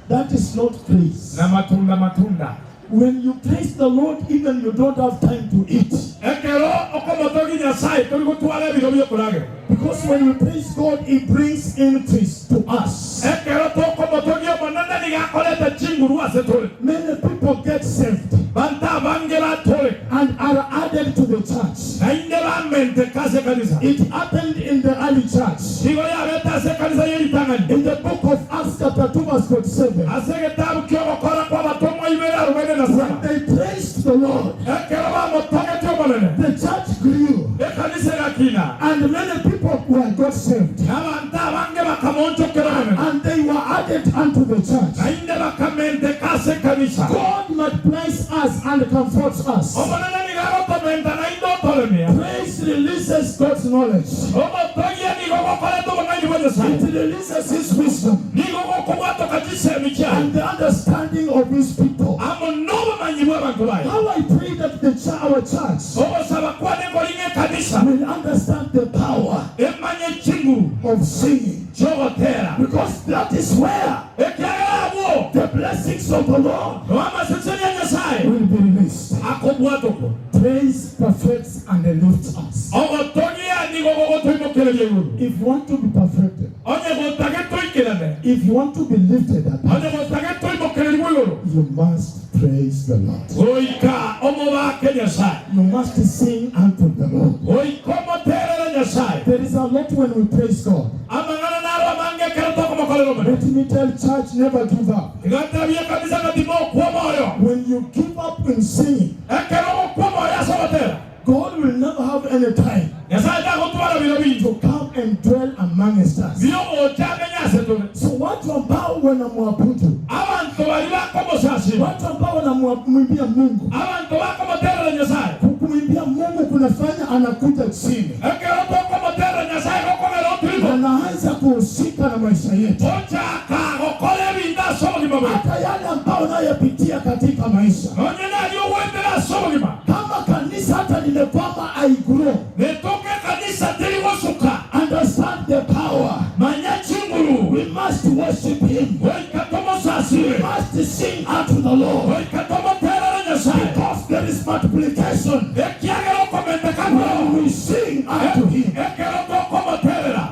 That is not praise. na matunda matunda. When you praise the Lord, even you don't have time to eat. Ekero okomotogi Nyasaye tori gotwara ebiro biokoragera. Because when we praise God, He brings increase to us. Ekero tokomotogi omonene nigo akoreta chinguru ase tore. Many people get saved Bantu abange batore. and are added to the church. Nainde bamenteka ase kanisa. It happened in the early church. Nigo yabete ase kanisa yeritang'ani. In the book of Acts, chapter 2, verse 47. Ase getabu kiogokora kwa abatomwa ibere arobaini na When saba. they praised the Lord, Ekero bamotogete omonene. the church grew Ekanisa egakina. and many people were got saved. N'abantu abange bakamonchokera omonene. And they were added unto the church. Nainde bakamenteka ase kanisa. God multiplies us and comforts us. Omonene nigo agotomenta nainde otoremia. Praise releases God's knowledge. Omotogia nigo gokoreta obong'aini bwa Nyasaye. It releases His wisdom Nigo gokobwatoka chisemi chiaye. and the understanding of His people. Amo n'obumanyi bw'abantu baye. How I pray that our church Ogosaba kwane koringa ekanisa. will understand the power Emanye chinguru of singing. chiogotera. Because that is where Ekiagera abwo the blessings of the Lord amaseseni ya Nyasaye will be released. akobwatokwa. Praise perfects and lifts us. Ogotogia nigo gogotoimokereria iguru. If you want to be perfected, Onye gotage toikerane. if you want to be lifted up, Onye gotage toimokereriwa iguru. you must praise the Lord. Goika omobake Nyasaye. You must sing unto the Lord. Goika omoterere Nyasaye. There is a lot when we praise God. Amang'ana naro amange ekero tokomokorera omonene. Let me tell church, never give up. Igotabia kanisa ng'ati mokwa omoyo. When you give up in singing, Ekero ogokwa omoyo ase ogotera. God will never have any time Nyasaye tagotwara biro binto. to come and dwell amongst us. Biro gocha ase tore. So watu ambao wanamwabudu, Abantu bari bakomosasima. watu ambao wanamwimbia Mungu, Abantu bakomoterera Nyasaye. kumwimbia Mungu kunafanya anakuja chini, Ekero tokomoterera Nyasaye gokogera oturimo. anaanza kuhusika na maisha yetu, Ochaka gokora ebinto ase obogima bwaito. hata yale ambayo unayopitia katika maisha. Nonye nari ogwendera ase obogima. Kama kanisa hata limekwama haigrow, Netoke kanisa teri gosuka. understand the power. Manya chinguru. We must worship Him. Goika We tomosasime. must sing unto the Lord. Goika tomoterere Nyasaye. Because there is multiplication Ekiagera okomenteka when we sing unto Him. Ekero tokomoterera.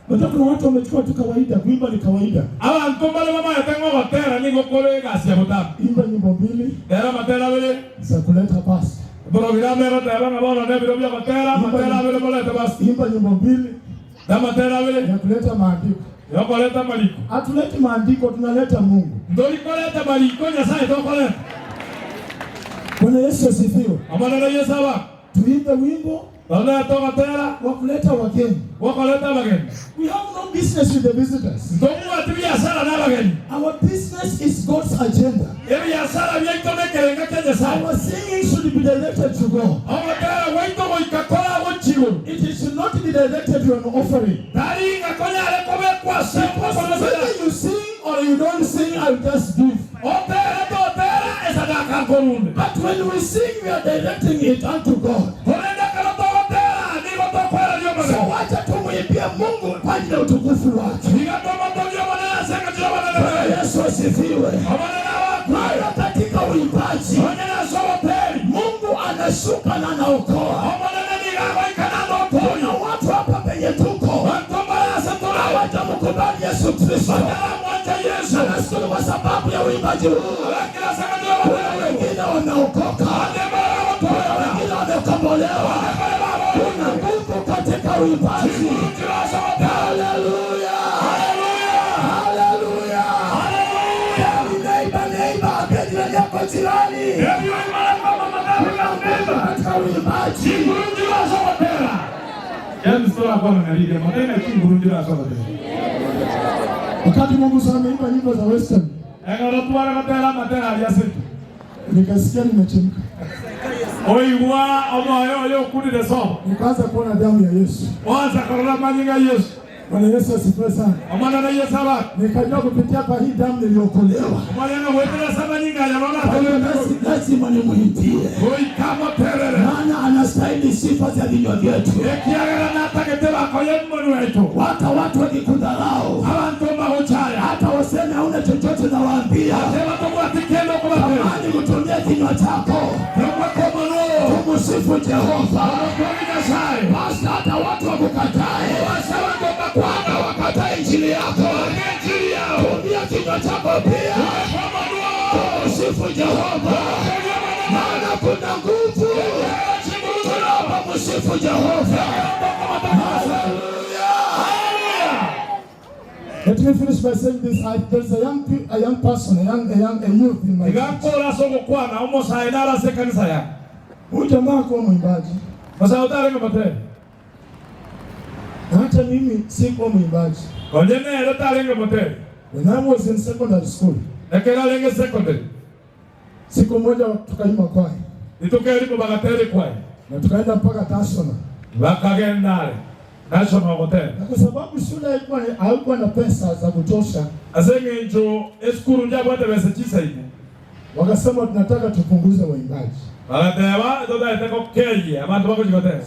Unajua kuna watu wamechukua tu kawaida, kuimba ni kawaida. Abantu mbale bamayete ng'ogotera nigo kore egasi ya botambe. Imba nyimbo mbili Tera matera abere. za kuleta pasta. Borobira mero tera ng'a bono nebiro bia gotera matera abere molete basi. Imba nyimbo mbili Na matera abere ya kuleta maandiko. yokoleta mariko. Hatuleti maandiko, tunaleta Mungu. Ndorikoleta mariko Nyasaye tokoleta. Bwana Yesu asifiwe. Amanene Yesu aba. Tuimbe wimbo None togotera wa kuleta wageni. wokoleta abageni. We have no business with the visitors. Ntobwati biasara na abageni. Our business is God's agenda. Ebiasara biaito nekerenga kia Nyasaye. Our singing should be directed to God. Ogotera gwaito goika kora gochiguru. It should not be directed to an offering. Tari ng'a konyare kobekwa ase Because okonosera. whether you sing or you don't sing, I'll just give. Otere totera esadaka But when we sing, we are directing it unto God. So wacha tumuimbie Mungu kwa ajili ya utukufu wake. Bwana Yesu asifiwe. Maana katika uimbaji Mungu anashuka na anaokoa. Kuna watu hapa penye tuko hawatamkubali Yesu Kristo. Nashukuru kwa sababu ya uimbaji huu. Kuna wengine wameokoka, kuna wengine wamekombolewa. Kuna nguvu katika uimbaji. Haleluya, haleluya. Neighbor, neighbor, ambia jirani yako, jirani, kuna nguvu katika uimbaji. Wakati Mungu sana ameimba nyimbo za western, nikasikia nimechemka, nikaanza kuona damu ya Yesu. Bwana Yesu asifiwe sana. Nikajua kupitia kwa hii damu niliokolewa. Lazima nimwimbie, maana anastahili sifa za vinywa vyetu. Hata watu wakikudharau, hata waseme hauna chochote, nawaambia tamani kutumia kinywa chako kumsifu Jehova. Basi hata watu wakukatae, Bwana wakatae injili yako, tumia kinywa chako pia kumsifu Jehova, maana kuna nguvu tunapomsifu Jehova. Haleluya. Let me finish by saying this. There's a young person, a youth in my church. Huyu jamaa kuwa mwimbaji. Na hata mimi sikuwa mwimbaji. When I was in secondary school, siku moja tukaimba kwaya. Na tukaenda mpaka National. Na kwa sababu shule haikuwa na pesa za kutosha, wakasema tunataka tupunguze waimbaji.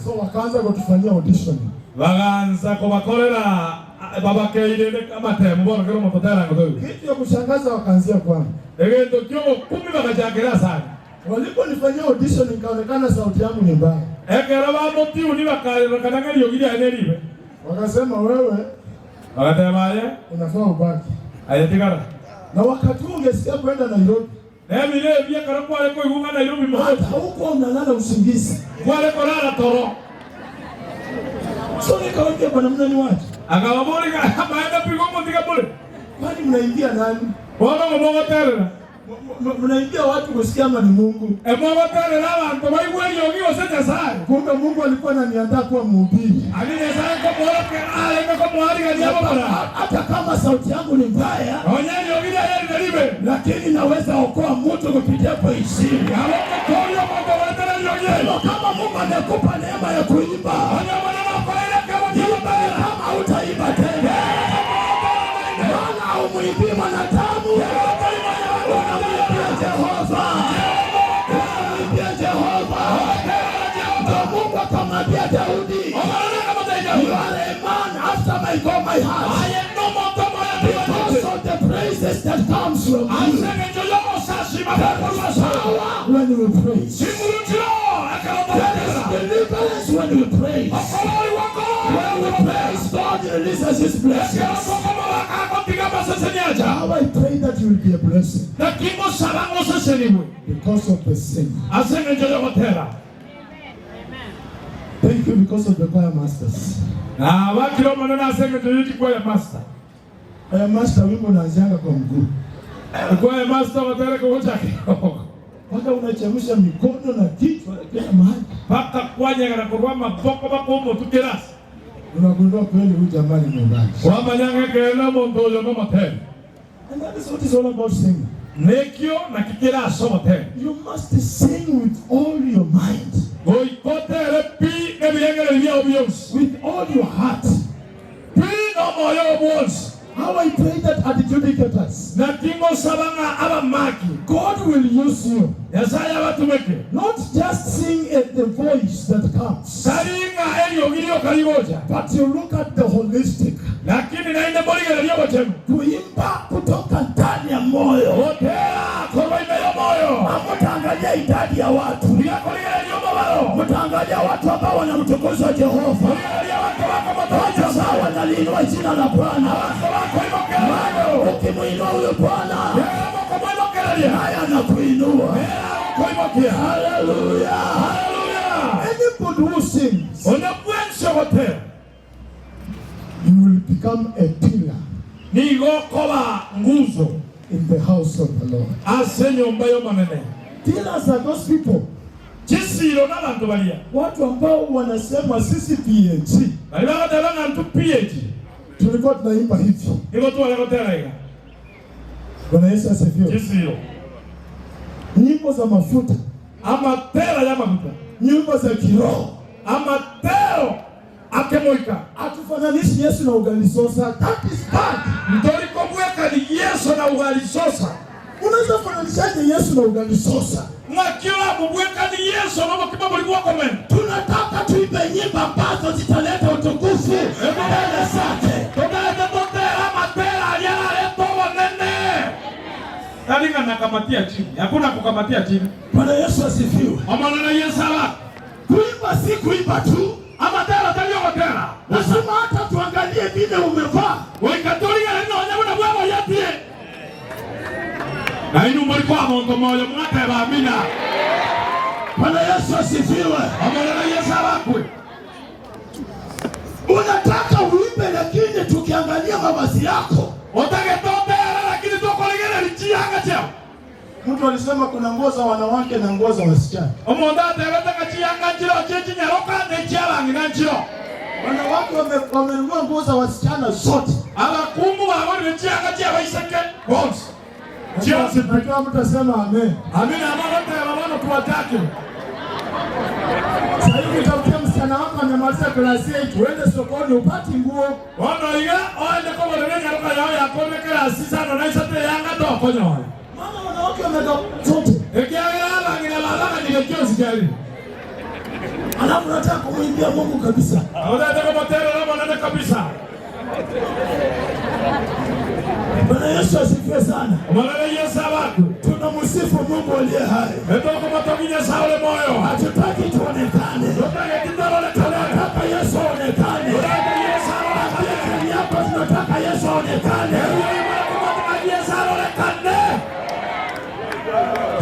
So wakaanza kutufanyia audition. Kitu ya kushangaza wakaanzia kwangu. Waliponifanyia audition nikaonekana sauti yangu ni mbaya. Wakasema wewe unafaa ubaki. Na wakati huo ungesikia kwenda Nairobi, hata huko unalala usingizi. So nikaambia bwana, mnaniwacha? Kwani mnaimbia nani? Mnaimbia watu kusikia ama ni Mungu? Kumbe Mungu alikuwa ananiandaa kuwa mhubiri. Hata kama sauti yangu ni mbaya, lakini naweza okoa mtu kupitia kwa injili. Kama Mungu amekupa neema ya kuimba, imba kama utaimba tena. Maana haumuimbii mwanadamu, unamwimbia Jehova. Unamwimbia Jehova. Ndio Mungu akamwambia Daudi, you are a man after my God, my heart, because of the praises that comes from you. There is power when you praise. There is deliverance when you praise. When we praise, God releases His blessings. How I pray that you will be a blessing because of the singing. Thank you because of the choir masters. Choir master wimbo unaanzianga kwa mguu. Mpaka unachemsha mikono na kichwa kila mahali. Unagundua kweli huyu jamaa ni mwimbaji. And that is what it's all about, singing. You must sing with all your mind, with all your heart. How I pray that adjudicators, God will use you. Atumeke. Not just sing at the voice that comes. Taringa elio kaligoja. But you look at the holistic. Lakini naende morigereria bochenu. Kuimba kutoka ndani ya moyo. Otera korwa ime ya moyo. Hamtaangalia idadi ya watu. Ndiakorigereria mabaro. Mtaangalia watu ambao wanamtukuza Jehova. Watu ambao wanaliinua jina la Bwana. Ukimuinua huyo Bwana, naye anakuinua. Hallelujah. Anybody who sings, you will become a pillar nigokoba nguzo in the house of the Lord. Ase nyumba y'omonene. Pillars are those people, Chisiro n'abantu balia watu ambao wanasema sisi PAG bali bagateba nga ntu PAG tulikuwa tunaimba hivi. Nigo tware gotera iga. Bwana Yesu asifiwe. Chisiro Nyimbo za mafuta, amatera ya maguta, nyimbo za kiroho. Amatero akemoika. Hatufananishi Yesu na ugali sosa. That is bad. Ntorikomweka ni Yesu na ugali sosa. Unaweza fananishaje Yesu na ugali sosa? Ng'akiola mubweka ni Yesu na mukima buli bwakomene. Tunataka tuimbe nyimbo ambazo zitaleta utukufu mbele zake. Tunaenda totera matera yale bonene. Taringa nakamatia chini. Hakuna kukamatia chini. Bwana Yesu asifiwe. Omonene Yesu ala. Kuimba si kuimba tu. Amatera talio gotera. Lazima hata tuangalie vile umevaa. Oikatoria no nyabuna bwabo yatie. Na inu muri kwa mongo moyo mwateba amina. Bwana Yesu asifiwe. Omonene Yesu abakwe. Unataka uimbe lakini tukiangalia mavazi yako. Otagetotera lakini tukolegera lichianga chao. Mtu alisema kuna nguo za wanawake na nguo za wasichana. Omonda atebete chianga chiro chichinyaroka ne chiabang'ina nchiro. Wanawake wamenunua nguo za wasichana zote. Abakungu babonire chianga chiabaiseke bonsi. Najua mtu asema amen. Amina amagoteba bono tuwatake. Sasa hivi utafutia msichana wako amemaliza class 8, uende sokoni upati nguo. Bono iga oende kobonere nyaroka yao yakome class isano na isate yanga tokonyola. Mama wanawake wamega zote. Ekiagera abang'ina babang'anire kiosi kiarire. Alafu nataka kumwimbia Mungu kabisa. Unataka kumtera Mungu kabisa. Bwana Yesu asifiwe sana. Bwana Yesu abakwe. Tunamsifu Mungu aliye hai. Etoko matoginya saule moyo. Hatutaki tuonekane. Tunataka Yesu aonekane. Tunataka Yesu aonekane. Hapa tunataka Yesu aonekane. Yesu aonekane.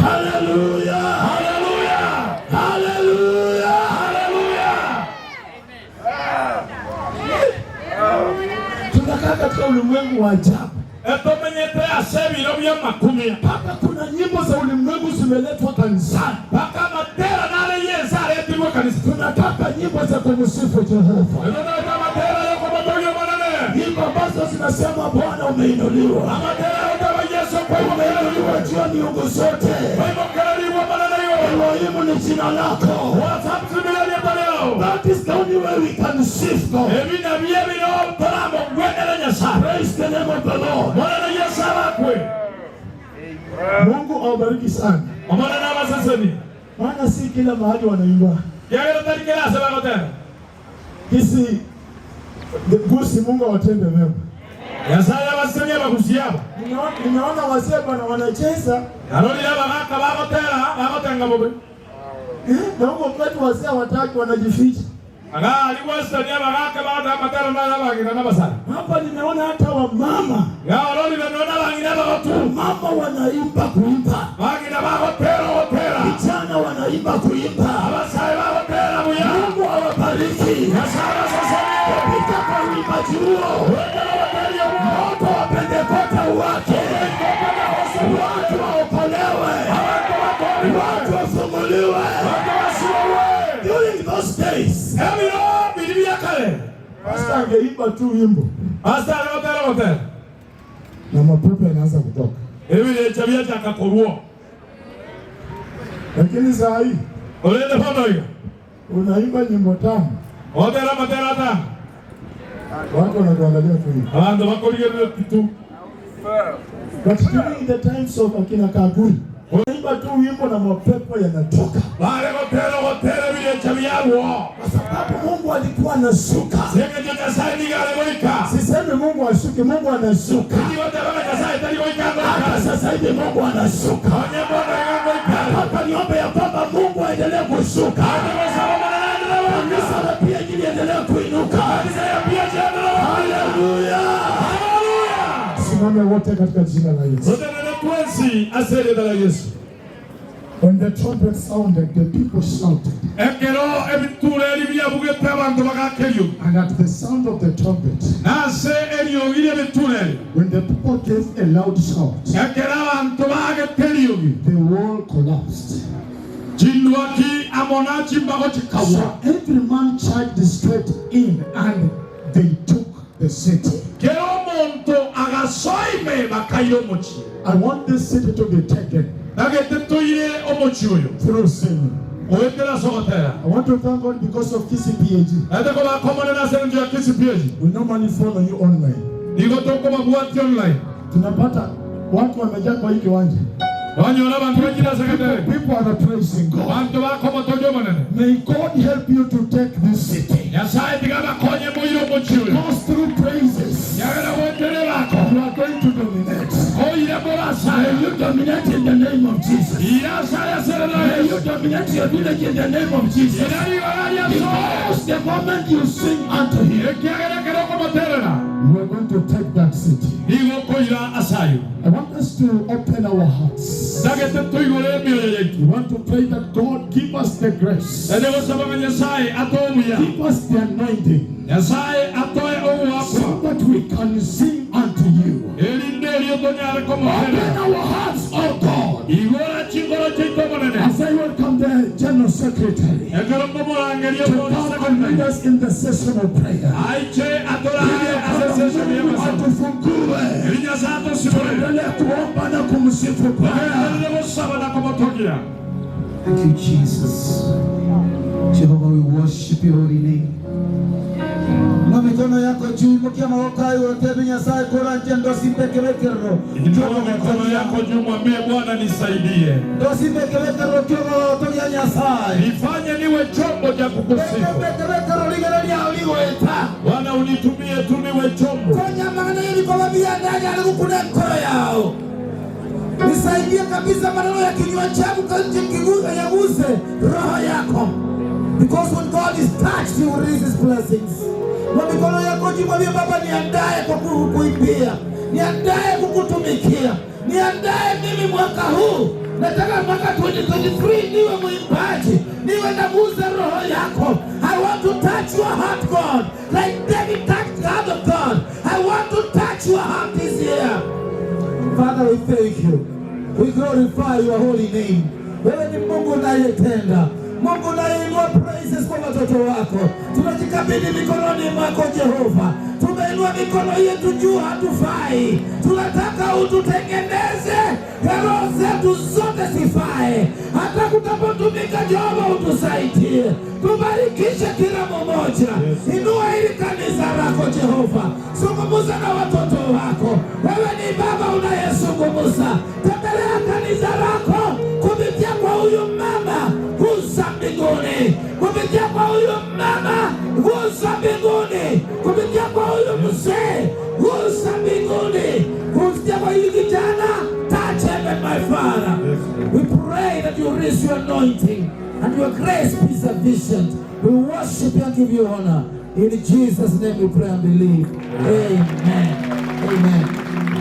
Hallelujah. Hallelujah. Hallelujah. Hallelujah. Tunakaa katika ulimwengu wa ajabu. Etomenyete ase biro bya makumia. Paka kuna nyimbo za ulimwengu zimeletwa kanisani. Paka matera nale Yesu aretirwe kanisa. Tunataka nyimbo za kumsifu Jehova. Tunataka matera ya kumtogia Bwana. Nyimbo ambazo zinasema Bwana umeinuliwa. Amatera utawa Yesu kwa umeinuliwa juu ya miungu zote. Elohim ni jina lako. That is the only way we can sift God. Praise the name of the Lord. Mungu awabariki sana. Maana si kila mahali wanaimba. Kisi gusi, Mungu awatende mema. Nimeona wazee bwana wanacheza. Na huko kwetu wazee hawataki, wanajificha. Hapa nimeona hata wamama. Mama wanaimba kuimba. Vijana wanaimba kuimba. Mungu awabariki. Kupita kwa uimbaji huo, moto wa Pentekoste uwake. Watu waokolewe. Watu wafunguliwe. During those days, pastor angeimba tu wimbo na mapepo yanaanza kutoka. Lakini saa hii unaimba nyimbo tamu, watu wanatuangalia tu hivi. But during the times of akina Kaguri, Imba tu wimbo na mapepo yanatoka. Kwa sababu Mungu alikuwa anashuka. Sisemi Mungu ashuke, Mungu anashuka. Hata sasa hivi Mungu anashuka. Nataka niombe ya kwamba Mungu aendelee kushuka. Kanisa la PAG liendelee kuinuka. Haleluya. Simame wote katika jina la Yesu. When the trumpet sounded, the people shouted. And at the sound of the trumpet, when the people gave a loud shout, the wall collapsed. So every man charged straight in, and they took the city. I want this city to be taken through singing. I want to thank God because of KCPAG. We normally follow you online. Tunapata watu wamejaa kwa hii kiwanja. People are praising God. May God help you to take this city. Because through praises, you are going to dominate. May you dominate in the name of Jesus. May you dominate your village in the name of Jesus. Because the moment you sing unto Him, you are going to take that city. I want us to open our hearts. We want to pray that God give us the grace. Give us the anointing. So that we can sing unto you. Open our hearts, oh God. As I welcome the General Secretary to come and lead us in the session of prayer. Atufungue. Tuendelee kuomba na kumsifu Bwana. Thank you, Jesus. Jehovah, we worship your holy name. Inua mikono yako juu, imukia maboko hayo yote Nyasaye kora nje ndo simbekerekerro. Inua mikono yako juu, mwambie Bwana nisaidie. Ndo simbekerekerro kyogo togia Nyasaye. Nifanye niwe chombo cha kukusifu. Simbekerekerro ligereria uligoeta. Bwana unitumie tu niwe chombo. Konya maneno yalikwambia ndani alikukuna mkono yao. Nisaidie kabisa maneno ya kinywa changu yaguse roho yako. Because when God is touched, He will release His blessings. Kwa mikono yako juu, mwambie Baba, niandae kwa kukuimbia, niandae kukutumikia, niandae mimi mwaka huu. Nataka mwaka 2023 niwe mwimbaji, niwe nagusa roho yako. I want to touch your heart, God, like David touched the heart of God. I want to touch your heart this year. Father, we thank you. We glorify your holy name. Wewe ni Mungu unayetenda, Mungu unayeinua praises kwa watoto wako. Tunajikabidhi mikononi mwako Jehova. Tumeinua mikono yetu juu, hatufai. Tunataka ututengeneze, roho zetu zote sifae. Hata kutapotumika Jehova, utusaidie. Tubarikishe kila mmoja. Inua hili kanisa lako Jehova. Zungumza na watoto wako. Wewe ni Baba unayezungumza. Tembelea kanisa lako kupitia kwa huyu mama, gusa mbinguni. Kupitia kwa huyu mama, gusa mbinguni. Kupitia kwa huyu mzee, gusa mbinguni. Kupitia kwa huyu kijana, touch heaven, my Father. We pray that you raise your anointing and your grace be sufficient. We worship you and give you honor. In Jesus' name we pray and believe. Amen.